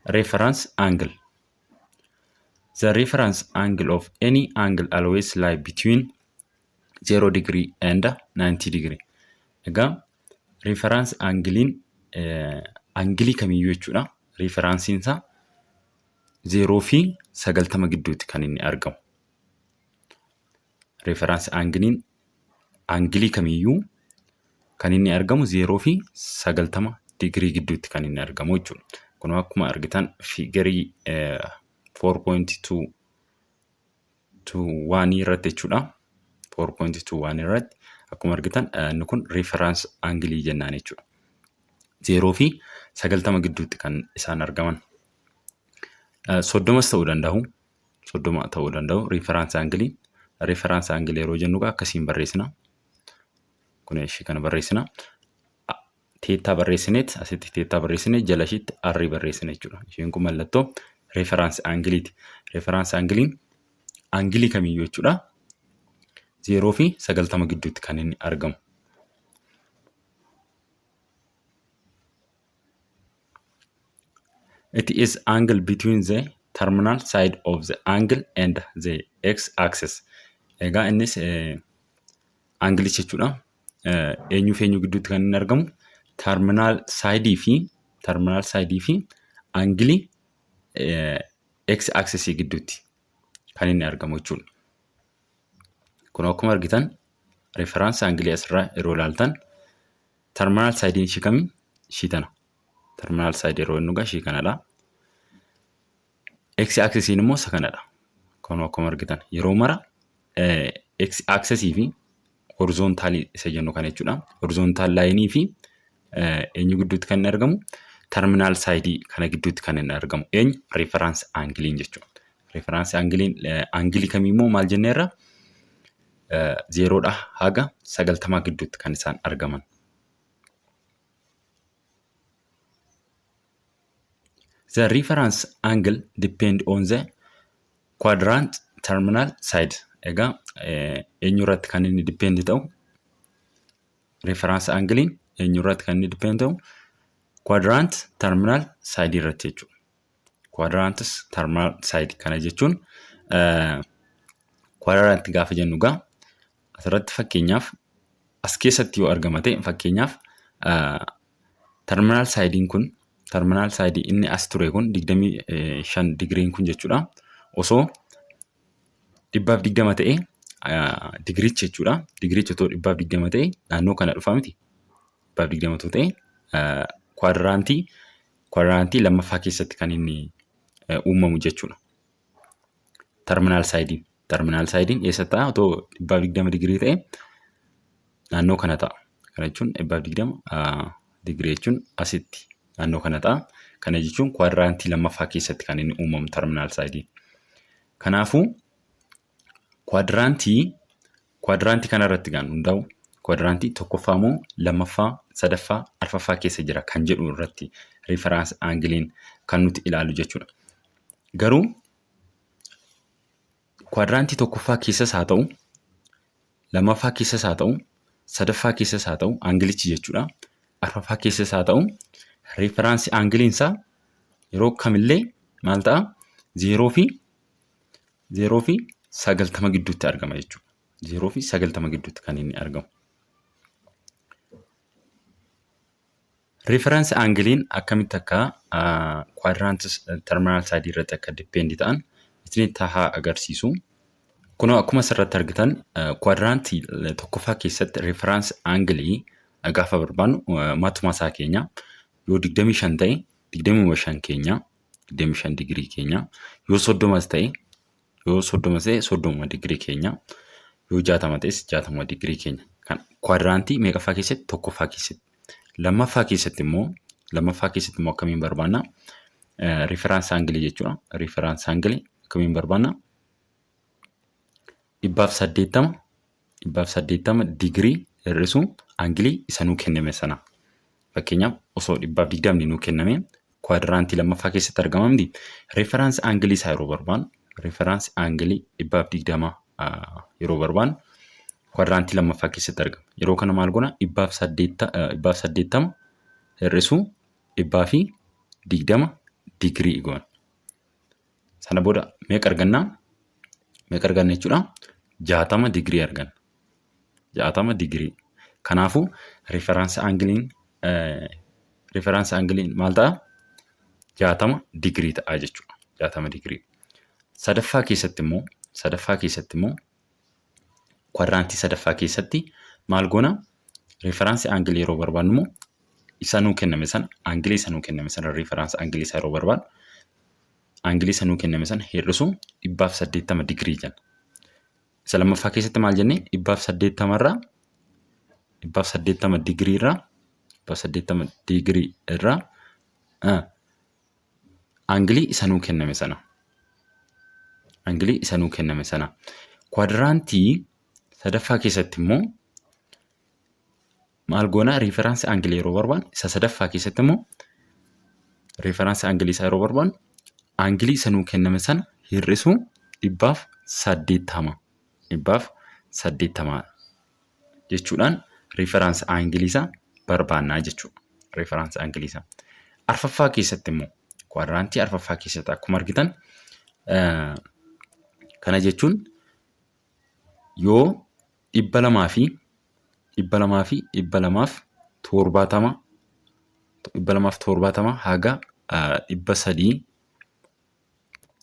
Reference angle. The reference angle of any angle always lie between 0 degree and 90 degree. Egaa reference angiliin angilii kamiyyuu jechuudha. Referensiin isaa 0 fi 90 gidduutti kan inni argamu. Reference angiliin angilii kamiyyuu kan inni argamu 0 fi 90 digirii gidduutti kan inni argamu jechuudha. Kun akkuma argitan fiigarii 4.221 irratti jechuudha. 4.21 irratti akkuma argitan inni kun reference angilii jennaan jechuudha. 0 fi 90 gidduutti kan isaan argaman. 30s ta'uu danda'u. 30 ta'uu danda'u reference angilii. Reference angilii yeroo jennu akkasiin barreessina. Kun ishii kana barreessina. Teettaa barreessineet asitti teettaa barreessine jala ishiitti arrii barreessina jechuudha. Isheen kun mallattoo reference angiliiti. Reference angiliin angilii kamiyyuu jechuudha. 0 fi 90 gidduutti kan inni argamu. It is angle between the terminal side of the angle and the x axis. Egaa innis angilicha jechuudha. Eenyuu fi eenyuu gidduutti kan inni argamu? Terminal side fi terminal side fi angilii x axis gidduutti kan inni argamu jechuudha. Kun akkuma argitan reference angilii asirraa yeroo ilaaltan terminal side ishii kami? Ishii tana. Terminal side yeroo inni dhugaa ishii kanadha. X axisiin immoo isa kanadha. Kun akkuma argitan yeroo mara x axisii fi horizontaalii isa jennu kana jechuudha. Horizontaal laayinii fi eenyu gidduutti kan inni argamu? Terminal side kana gidduutti kan inni argamu. Eenyu? Reference angiliin jechuudha. Reference angiliin angilii kamii immoo maal jenneerra? Zeeroodha haga 90 gidduutti kan isaan argaman. The reference angle depend on the quadrant terminal side. Egaa eenyu irratti kan inni depend ta'u? Reference angiliin eenyu irratti kan inni depend ta'u? Quadrant terminal side irratti jechuudha. Quadrant terminal side kana jechuun quadrant gaafa jennu egaa asirratti fakkeenyaaf as keessatti yoo argama ta'e, fakkeenyaaf terminal sidein kun, terminal side inni as ture kun 25 digiriin kun jechuudha. Osoo 120 ta'e digirichi jechuudha. Digirichi otoo 120 ta'e naannoo kana dhufa miti. 120 otoo ta'e kwaadiraantii lammaffaa keessatti kan inni uumamu jechuudha. Terminaal saayidiin. Terminaal saayidiin eessa ta'a? Otoo 120 digirii ta'e naannoo kana ta'a. Kana jechuun 120 digirii jechuun asitti naannoo kana ta'a. Kana jechuun kwaadiraantii lammaffaa keessatti kan inni uumamu terminaal saayidiin. Kanaafuu kwaadiraantii kana irratti kan hundaa'u kwaadiraantii tokkoffaa moo lammaffaa, sadaffaa, arfaffaa keessa jira kan jedhu irratti reference aangiliin kan nuti ilaallu jechuudha. Garuu kwaadiraantii tokkoffaa keessas haa ta'u, lammaffaa keessas haa ta'u, sadaffaa keessas haa ta'u, aangilichi jechuudha. Arfaffaa keessas haa ta'u, referaansii aangiliin isaa yeroo kamillee maal ta'a? 0 fi 90 gidduutti argama jechuudha. 0 fi 90 gidduutti kan inni argamu. Reference angiliin akkamitti akka quadrant terminal side irratti akka depend ta'an isinitti haa agarsiisu. Kunoo akkuma asirratti argitan quadrant tokkoffaa keessatti reference angilii gaafa barbaannu matuma isaa keenya yoo 25 ta'e 25 keenya, 25 digirii keenya, yoo 30 ta'e, yoo 30 ta'e 30 digirii keenya, yoo 60 ta'es 60 digirii keenya. Kan kwaadiraantii meeqaffaa keessatti? Tokkoffaa keessatti. Lammaffaa keessatti immoo akkamiin barbaanna? Reference angle jechuudha. Reference angle akkamiin barbaanna? 180 digirii hir'isuu angilii isa nuu kenname sana. Fakkeenyaaf osoo 120 nuu kenname kwaadiraantii lammaffaa keessatti argama miti. Reference angilii isaa yeroo barbaannu, reference angilii 120 yeroo barbaannu kwaadiraantii lammaffaa keessatti argama. Yeroo kana maal goona? 180 hir'isuu 120 digirii goona. Sana booda meeqa argannaa? Meeqa arganna jechuudha? 60 digirii arganna. 60 digirii. Kanaafuu reference angleiin maal ta'a? 60 digirii ta'a jechuudha. 60 digirii. Sadaffaa keessatti immoo quadrantii sadaffaa keessatti maal goona? Reference angleii yeroo barbaannu immoo isa nuu kenname sana, angleii isa nuu kenname sana, reference angleii isaa yeroo barbaannu angleii isa nuu kenname sana hir'isuu 180 digirii jenna. Isa lammaffaa keessatti maal jennee? 180 irraa, 180 digirii irraa, 180 digirii irraa angleii isa nuu kenname sana. Angleii isa nuu kenname sana. Quadrantii sadaffaa keessatti immoo maal goona? Reference angleii yeroo barbaannu, isa sadaffaa keessatti immoo reference angleii isaa yeroo barbaannu angleii isa nuu kenname sana hir'isuu 180, 180 jechuudhaan reference angleii isaa barbaannaa jechuudha. Reference angleii isaa. Arfaffaa keessatti immoo, quadrantii arfaffaa keessatti akkuma argitan, kana jechuun yoo 200 fi 270, 270 haga 300,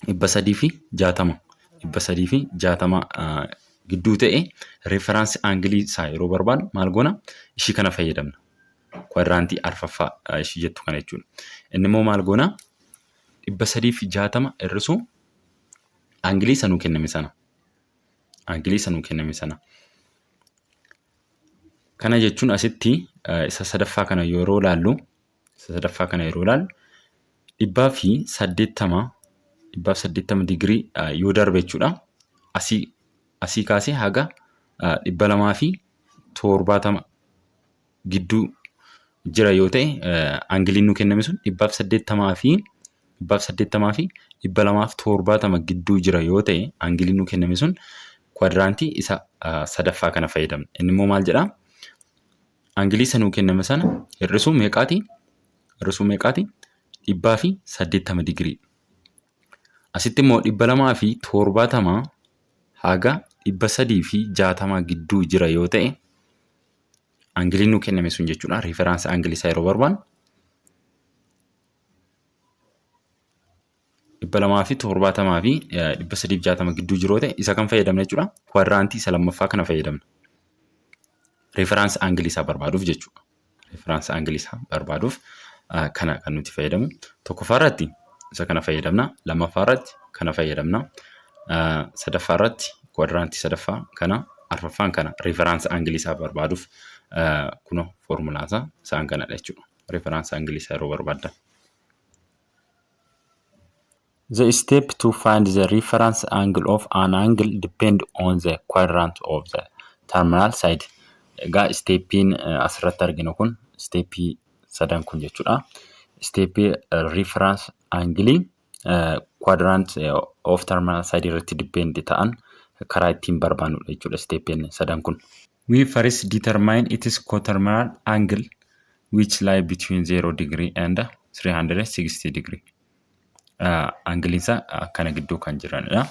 360, 360 gidduu ta'e reference angleii isaa yeroo barbaannu maal goona? Ishii kana fayyadamna. Quadrantii arfaffaa ishii jettu kana jechuudha. Inni immoo maal goona? 360 hir'isuu angleii isa nuu kenname sana. Angleii isa nuu kenname sana. Kana jechuun asitti isa sadaffaa kana yeroo ilaallu, 180, 180 digirii yoo darbe jechuudha. Asii kaasee haga 270 gidduu jira yoo ta'e, angleiin nu kenname sun 180 fi 270 gidduu jira yoo ta'e, angleiin nu kenname sun quadrantii isa sadaffaa kana fayyadamna. Inni immoo maal jedhaa? Angleii isa nuu kenname sana hir'isuu meeqaati? Hir'isuu meeqaati? 180 digirii. Asitti immoo 270 haga 360 gidduu jira yoo ta'e, angleiin nuu kenname sun jechuudha. Reference angleii isaa yeroo barbaannu 270 fi 360 gidduu jiru yoo ta'e, isa kan fayyadamna jechuudha. Quadrantii isa lammaffaa kana fayyadamna. Reference angleii isaa barbaaduuf jechuudha. Reference angleii isaa barbaaduuf kana kan nuti fayyadamu. Tokkoffaa irratti isa kana fayyadamna. Lammaffaa irratti kana fayyadamna. Sadaffaa irratti quadrantii sadaffaa kana, arfaffaan kana reference angleii isaa barbaaduuf kunoo foormulaan isaa isaan kanadha jechuudha. Reference angleii isaa yeroo barbaaddan. The step to find the reference angle of an angle depend on the quadrant of the terminal side. Egaa stepiin asirratti arginu kun stepii sadan kun jechuudha. Stepii reference angle quadrant of terminal side irratti depend ta'an karaa ittiin barbaannudha jechuudha stepiin sadan kun. We first determine its coterminal angle, which lie between 0 degree and 360 degree. Angleiin isaa akkana gidduu kan jiranidha.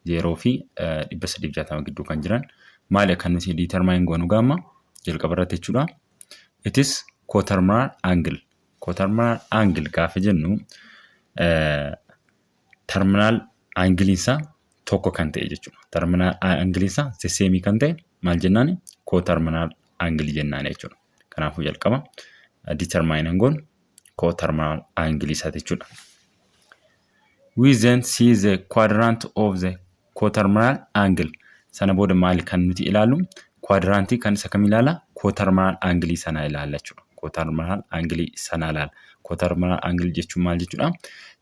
0 fi 360 gidduu kan jiran. Maali kan nuti determine goonu gaamma jalqaba irratti jechuudha? It is coterminal angle. Coterminal angle gaafa jennu terminal angleiin isaa tokko kan ta'e jechuudha. Terminal angleiin isaa the same kan ta'e maal jennaani? Coterminal angle jennaan jechuudha. Kanaafuu jalqaba determine goonu coterminal angle isaati jechuudha. We then see the quadrant of the coterminal angle. Sana booda maali kan nuti ilaallu? Quadrantii kan isa kam ilaala? Coterminal angle sana ilaalla jechuudha. Coterminal angle sana ilaala. Coterminal angle jechuun maal jechuudha?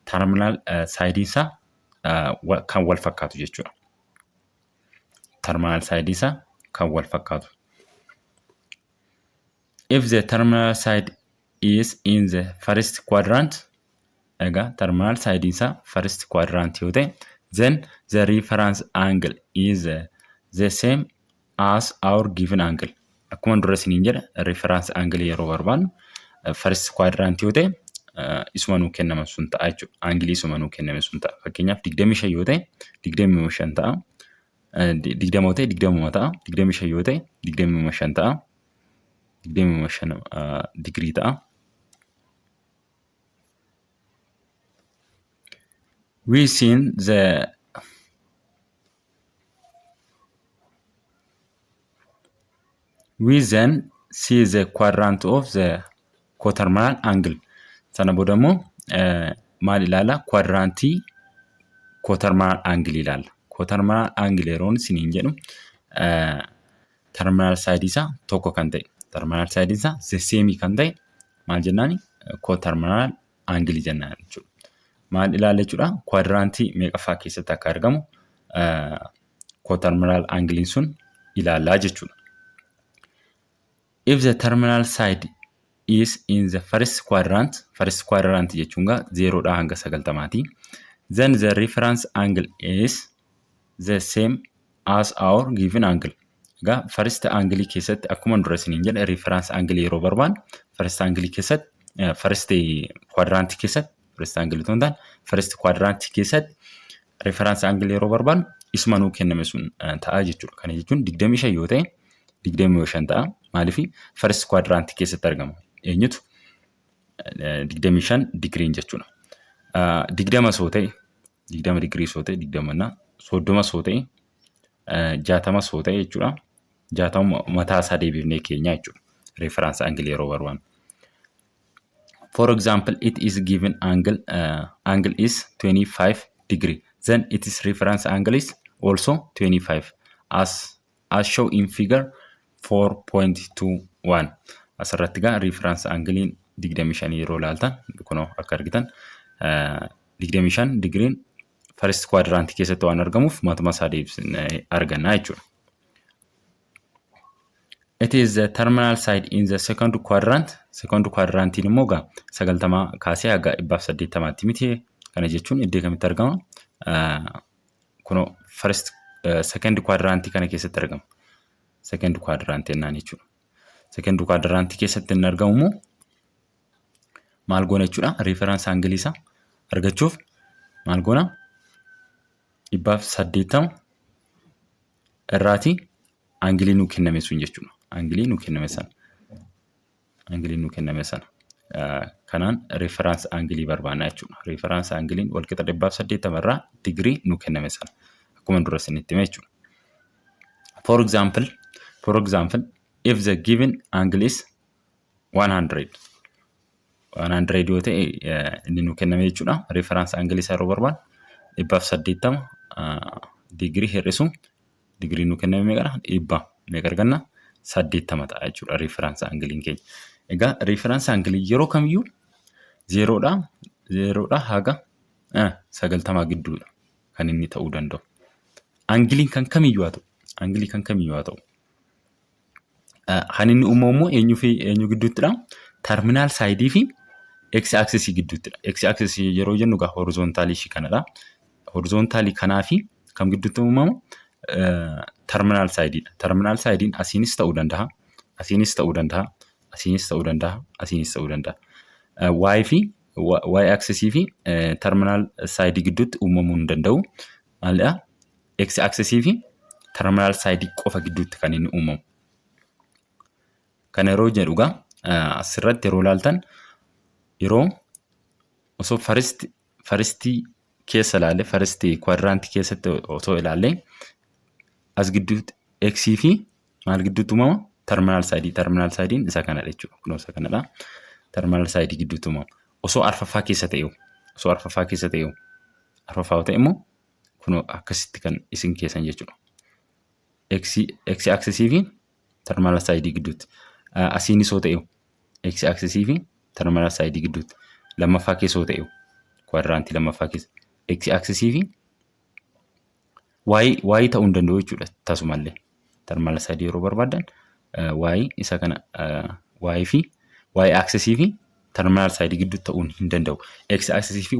Terminal side isaa kan wal fakkaatu jechuudha. Terminal side isaa kan wal fakkaatu. If the terminal side is in the first quadrant, egaa terminal side isaa first quadrant yoo ta'e, then the reference angle is the same as our given angle. Akkuma dura isiniin jedha, reference angle yeroo barbaannu first quadrant yoo ta'e isuma nuu kennaman sun ta'a jechuudha. Aangilii isuma nuu kenname sun ta'a. Fakkeenyaaf 25 yoo ta'e 25 ta'a. 20 yoo ta'e 20 ta'a. 25 yoo ta'e 25 ta'a. 25 digirii ta'a. We seen the We then see the quadrant of the coterminal angle. Sana booda immoo maal ilaalla? Quadrantii coterminal angle ilaalla. Coterminal angle yeroon isiniin jedhu terminal side isaa tokko kan ta'e, terminal side isaa the same kan ta'e maal jennaani? Coterminal angle jennaan jechuudha. Maal ilaalla jechuudha? Quadrantii meeqaffaa keessatti akka argamu coterminal angle sun ilaallaa jechuudha. If the terminal side is in the first quadrant, first quadrant jechuun gaa 0dhaa hanga 90ti. Then the reference angle is the same as our given angle. Egaa first angle keessatti akkuma dura isiniin jedhe, reference angle yeroo barbaannu first angle keessatti, first quadrant keessatti, first angle otoo hin taane first quadrant keessatti reference angle yeroo barbaannu isuma nuu kenname sun ta'a jechuudha. Kana jechuun 25 yoo ta'e 25 ta'a. Maaliif? First quadrant keessatti argama. Eenyutu? 25 digiriin jechuudha. 20 soo ta'e, 20 digirii soo ta'e, 20 na 30 soo ta'e, 60 soo ta'e jechuudha. 60 mataa isaa deebifnee keenya jechuudha. Reference angle yeroo barbaannu. For example, it is given angle is 25 degree. Then its reference angle is also 25 as shown in figure 4.21. Asirratti gaa reference anglein 25 yeroo ilaaltan, kunoo akka argitan 25 digiriin first quadrant keessatti waan argamuuf matuma isaa deebisnee arganna jechuudha. It is the terminal side in the second quadrant. Second quadrantiin immoo gaa 90 kaasee haga 180tti miti. Kana jechuun iddoo kamitti argama? Kunoo first second quadrant kana keessatti argama. Second quadrant jennaan jechuudha. Second quadrant keessatti inni argamu immoo maal goona jechuudha? Reference angle isaa argachuuf maal goona? 180 irraatii aangilii nuu kenname sun jechuudha. Aangilii nuu kenname sana. Aangilii nuu kenname sana. Kanaan reference aangilii barbaanna jechuudha. Reference aangiliin walqixa 180 irraa digirii nuu kenname sana. Akkuma dura isinitti hime jechuudha. For example, if the given angle is 100, 100 yoo ta'e inni nuu kenname jechuudha. Reference angle isaa yeroo barbaannu 180 digirii hir'isu digirii nuu kenname meeqadha? 100 meeqa arganna? 80 ta'a jechuudha reference angleiin keenya. Egaa reference angle yeroo kamiyyuu 0dha haga 90 gidduudha kan inni ta'uu danda'u. Angleiin kan kamiyyuu haa ta'u. Angleii kan kamiyyuu haa ta'u. Kan inni uumamu immoo eenyuu fi eenyu gidduuttidha? Terminal sideii fi x axisii gidduuttidha. X axisii yeroo jennu egaa horizontalii ishii kanadha. Horizontalii kanaa fi kam gidduutti uumama? Terminal sideiidha. Terminal sideiin asiinis ta'uu danda'a. Asiinis ta'uu danda'a. Asiinis ta'uu danda'a. Asiinis ta'uu danda'a. Y fi y axisii fi terminal sideii gidduutti uumamuu hin danda'u. Maalidha? X axisii fi terminal sideii qofa gidduutti kan inni uumamu. Kana yeroo jedhu egaa asirratti yeroo ilaaltan, yeroo osoo firstii keessa ilaalle, firstii quadrantii keessatti osoo ilaalle, as gidduutti x fi maal gidduutti uumama? Terminal sideii. Terminal sideiin isa kanadha jechuudha. Kunoo isa kanadha. Terminal sideii gidduutti uumama. Osoo arfaffaa keessa ta'e, osoo arfaffaa keessa ta'e, arfaffaa yoo ta'e immoo kunoo akkasitti kan isin keessan jechuudha. X axisii fi terminal sideii gidduutti. Asiinis yoo ta'e x axisii fi terminal sideii gidduutti. Lammaffaa keessa yoo ta'e, quadrantii lammaffaa keessa x axisii fi y y ta'uu hin danda'u jechuudha tasumallee. Terminal sideii yeroo barbaadan y isa kana y fi y axisii fi terminal sideii gidduutti ta'uu hin danda'u. X axisii fi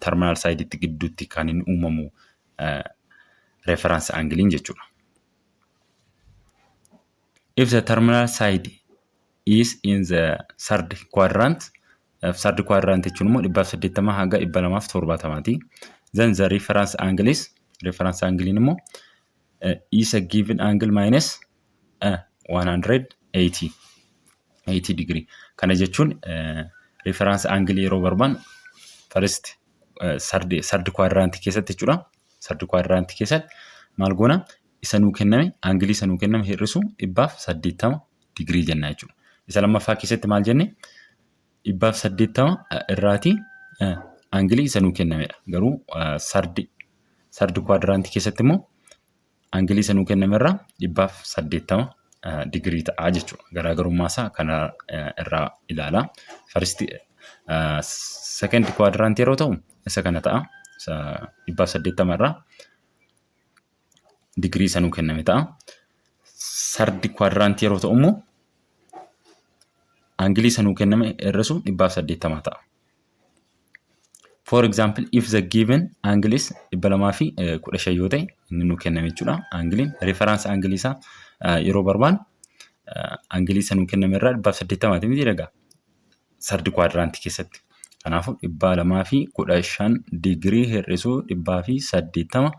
terminal sideiitti gidduutti kan inni uumamu reference angleiin jechuudha. If the terminal side is in the third quadrant, Third quadrant jechuun immoo 180 hanga 270ti. Then the reference angle is, reference angle immoo is a given angle minus 180 80 degree. Kana jechuun reference angle yeroo barbaannu first third quadrant keessatti jechuudha. Third quadrant keessatti maal goona? Isa nuu kenname, angle isa nuu kenname hir'isu 180 digirii jenna jechuudha. Isa lammaffaa keessatti maal jenne? 180 irraatii angle isa nuu kennamedha. Garuu third quadrant keessatti immoo angle isa nuu kenname irraa 180 digirii ta'a jechuudha. Garaagarummaa isaa kana irraa ilaala. First, second quadrant yeroo ta'u isa kana ta'a. 180 irraa digirii isa nuu kenname ta'a. Third quadrant yeroo ta'u immoo angle isa nuu kenname hir'isu 180 ta'a. For example, if the given angle is 215 yoo ta'e, inni nuu kenname jechuudha. Angleiin reference angle isaa yeroo barbaannu angle isa nuu kenname irraa 180 miti egaa third quadrant keessatti. Kanaafuu 215 digirii hir'isuu 180,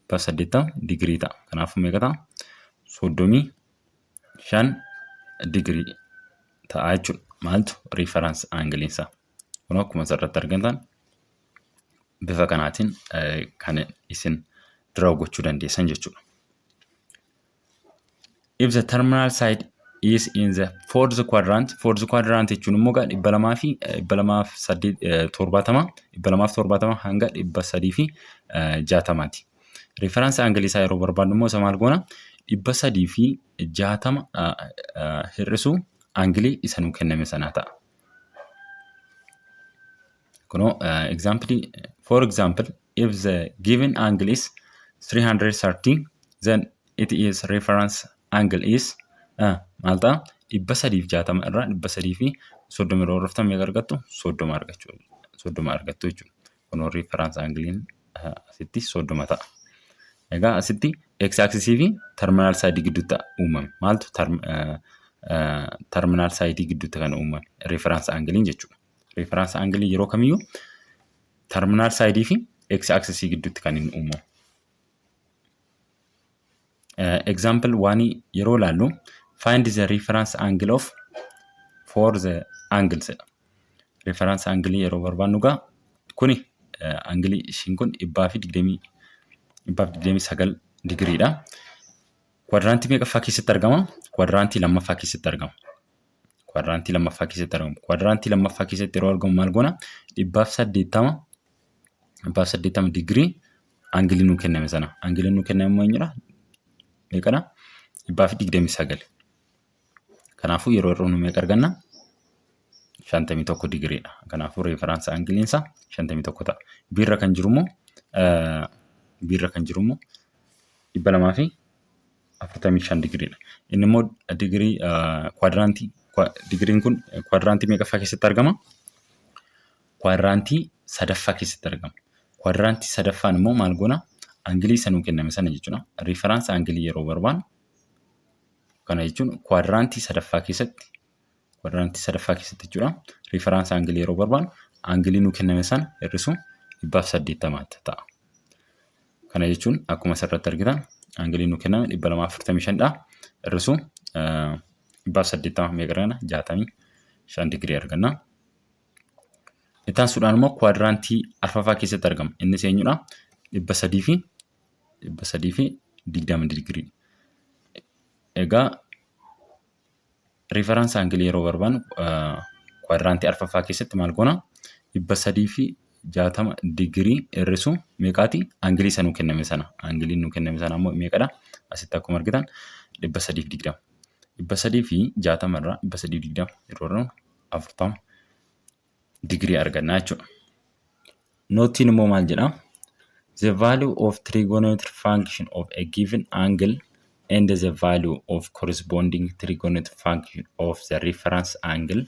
180 digirii ta'a. Kanaafuu meeqa ta'a? 35 digirii ta'a jechuudha. Maaltu? Reference angleiin isaa. Kun akkuma asirratti argitan bifa kanaatiin kan isin draw gochuu dandeessan jechuudha. If the terminal side is in the fourth quadrant, fourth quadrant jechuun immoo gaa 270, 270 hanga 360ti. Reference angle isaa yeroo barbaadnu immoo isa maal goona? 360 hir'isuu angle isa nuu kenname sanaa ta'a. Kunoo example, for example, if the given angle is 330, then it is reference angle is maal ta'a? 360 irraa 330 yeroo horoftan meeqa argattu? 30 argachuu, 30 argattu jechuudha. Kunoo reference angleiin asitti 30 ta'a. Egaa asitti x axisii fi terminal side gidduutti uumame. Maaltu? Terminal side gidduutti kan uumame reference angleiin jechuudha. Reference angle yeroo kamiyyuu terminal side fi x axisii gidduutti kan inni uumamu. Example waan yeroo ilaallu, find the reference angle of for the angles jedha. Reference angle yeroo barbaannu gaa kuni angle ishiin kun 129 digiriidha. Quadrantii meeqaffaa keessatti argama? Quadrantii lammaffaa keessatti argama. Quadrantii lammaffaa keessatti argama. Quadrantii lammaffaa keessatti yeroo argamu maal goona? 180 digirii angle nuu kenname sana. Angle nuu kenname immoo eenyudha? Meeqadha? 129. Kanaafuu yeroo irra nu meeqa arganna? 51 digiriidha. Kanaafuu reference angleiin isaa 51 ta'a. B irra kan jiru immoo 245 digiriidha. Inni immoo digirii quadrantii, digiriin kun quadrantii meeqaffaa keessatti argama? Quadrantii sadaffaa keessatti argama. Quadrantii sadaffaan immoo maal goona? Angle isa nuu kenname sana jechuudha. Reference angle yeroo barbaannu, kana jechuun quadrantii sadaffaa keessatti jechuudha. Reference angle yeroo barbaannu angle nuu kenname sana hir'isuu 180 ta'a. Kana jechuun akkuma asirratti argitan angleiin nuu kenname 245dha. Hir'isuu 180 meeqa arganna? 65 digirii arganna. Itti aansuudhaan immoo quadrantii arfaffaa keessatti argama. Innis eenyudha? 320 digirii. Egaa reference angle yeroo barbaannu quadrantii arfaffaa keessatti maal goona? 360 digirii hir'isuu meeqaati? Angle isa nuu kenname sana. Angleiin nuu kenname sana immoo meeqadha? Asitti akkuma argitan 320. 360 irraa 320 yeroo hir'inu 40 digirii arganna jechuudha. Noteiin immoo maal jedhaa? The value of trigonometric function of a given angle and the value of corresponding trigonometric function of the reference angle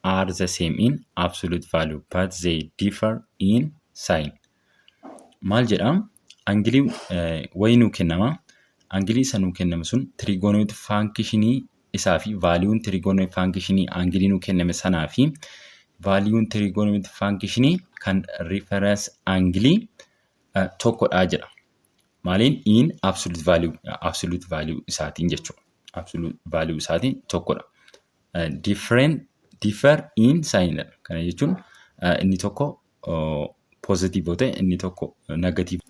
are the same in absolute value, but they differ in sign. Maal jedhaa? Angle wayii nuu kennama. Angle isa nuu kenname sun trigonometric functionii isaa fi valueun trigonometric functionii angle nuu kenname sanaa fi Valueun trigonometric functionii kan reference angle tokkodha jedha. Maaliin? In absolute value isaatiin jechuudha. Absolute value isaatiin tokkodha. Different differ in sign. Kana jechuun inni tokko positive yoo ta'e, inni tokko negative.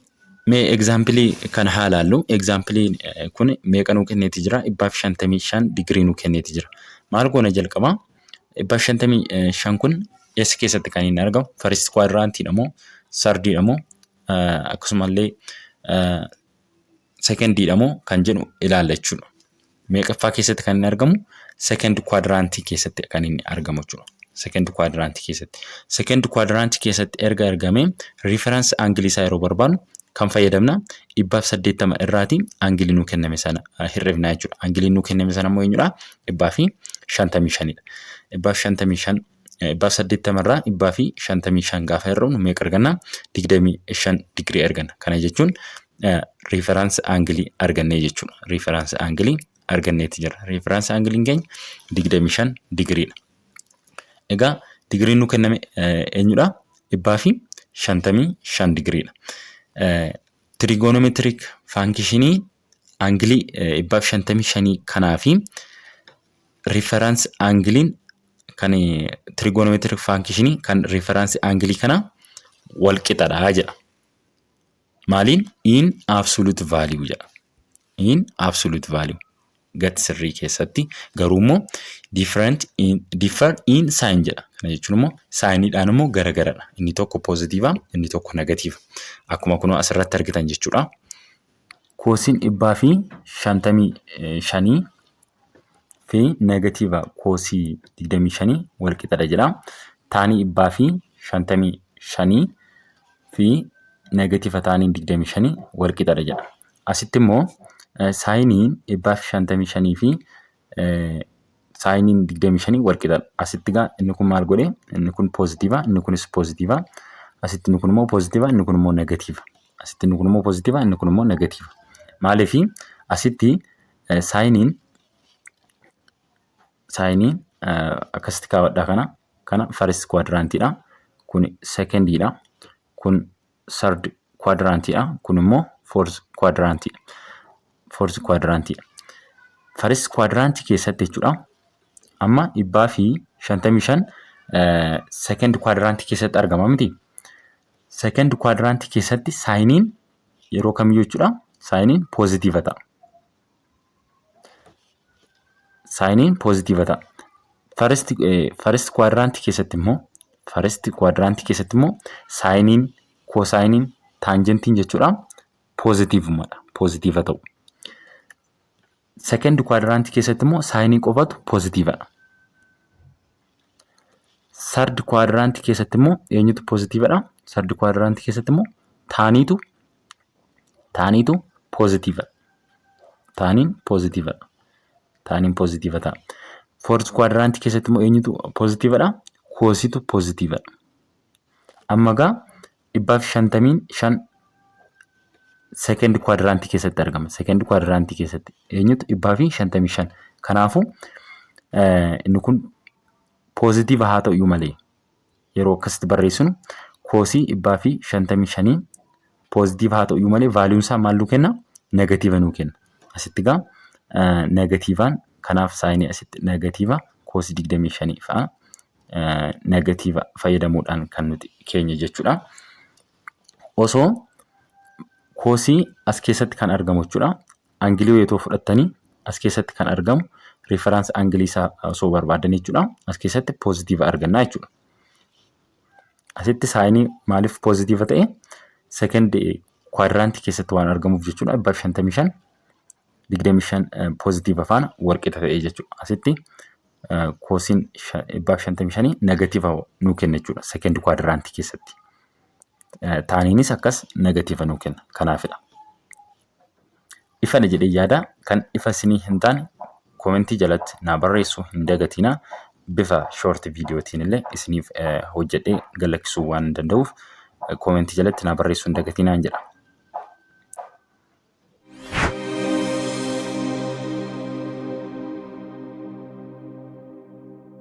Mee example kana haa ilaallu. Exampleiin kun meeqa nuu kenneeti jira? 155 digirii nuu kenneeti jira. Maal goona jalqabaa? 155 kun eessa keessatti kan inni argamu? First quadrantiidha moo? Thirdiidha moo? Akkasumallee secondiidha moo kan jedhu ilaalla jechuudha. Meeqaffaa keessatti kan inni argamu? Second quadrantii keessatti kan inni argamu jechuudha. Second quadrantii keessatti. Second quadrantii keessatti erga argamee, reference angle isaa yeroo barbaadnu kan fayyadamna 180 irraatii angle nuu kenname sana hir'ifna jechuudha. Angleiin nuu kenname sana immoo eenyudha? 155dha. 155, 180 irraa 155 gaafa hir'ifnu meeqa arganna? 25 digirii arganna. Kana jechuun reference angle argannee jechuudha. Reference angle arganneeti jira. Reference angleiin keenya 25 digiriidha. Egaa digiriin nuu kenname eenyudha? 155 digiriidha. Trigonometric functionii angle 155 kanaa fi reference angleiin kan trigonometric functionii kan reference angle kanaa wal qixadha jedha. Maaliin? In absolute value jedha. In absolute value. Gati sirrii keessatti garuu immoo different in differ in sign jedha. Kana jechuun immoo signiidhaan immoo garagaradha. Inni tokko positive, inni tokko negative. Akkuma kunoo asirratti argitan jechuudha. Cosiin 155 fi negative cosii 25 wal qixadha jedha. Tanii 155 fi negative tanii 25 wal qixadha jedha. Asitti immoo sineiin 155 fi sineiin 25 wal qixadha. Asitti egaa inni kun maal godhee? Inni kun positive, inni kunis positive. Asitti inni kun immoo positive, inni kun immoo negative. Asitti inni kun immoo positive, inni kun immoo negative. Maaliifi asitti sineiin akkasitti kaawwadhaa kana first quadrantiidha. Kun secondiidha. Kun third quadrantiidha. Kun immoo fourth quadrantiidha. Fourth quadrantiidha. First quadrantii keessatti jechuudha. Amma 155 second quadrantii keessatti argama miti. Second quadrantii keessatti sineiin yeroo kamiyyuu jechuudha. Sineiin positive ta'a. Sineiin positive ta'a. First quadrantii keessatti immoo sineiin, cosineiin, tangentiin jechuudha positivemadha. Positive ta'u. Second quadrantii keessatti immoo sineii qofatu positivedha. Third quadrantii keessatti immoo eenyutu positivedha? Third quadrantii keessatti immoo taniitu positivedha. Taniin positivedha. Taniin positive ta'a. Fourth quadrantii keessatti immoo eenyutu positivedha? Cosiitu positivedha. Amma egaa 155 second quadrantii keessatti argama. Second quadrantii keessatti eenyutu? 155. Kanaafuu inni kun positive haa ta'u malee, yeroo akkasitti barreessinu cosii 155 positive haa ta'u malee, valueun isaa maal nuu kenna? Negative nuu kenna. Asitti egaa negativeaan kanaaf sineii asitti negative cosii 25 fa'a negative fayyadamuudhaan kan nuti keenya jechuudha. Osoo cosii as keessatti kan argamu jechuudha. Angle yoo fudhattanii as keessatti kan argamu reference angle isaa osoo barbaadan jechuudha. As keessatti positive argannaa jechuudha. Asitti sineii maaliif positive ta'e? Second quadrantii keessatti waan argamuuf jechuudha. 155 25 positive faana walqixa ta'e jechuudha. Asitti cosiin 155 negative nuu kenna jechuudha. Second quadrantii keessatti. Taniinis akkas negative nuu kenna. Kanaafidha. Ifadha jedhee yaada. Kan ifa isinii hin taane commentii jalatti naa barreessuu hin dagatinaa. Bifa short videotiin illee isiniif hojjedhee galakkisuu waan danda'uuf, commentii jalatti naa barreessuu hin dagatinaa jedha.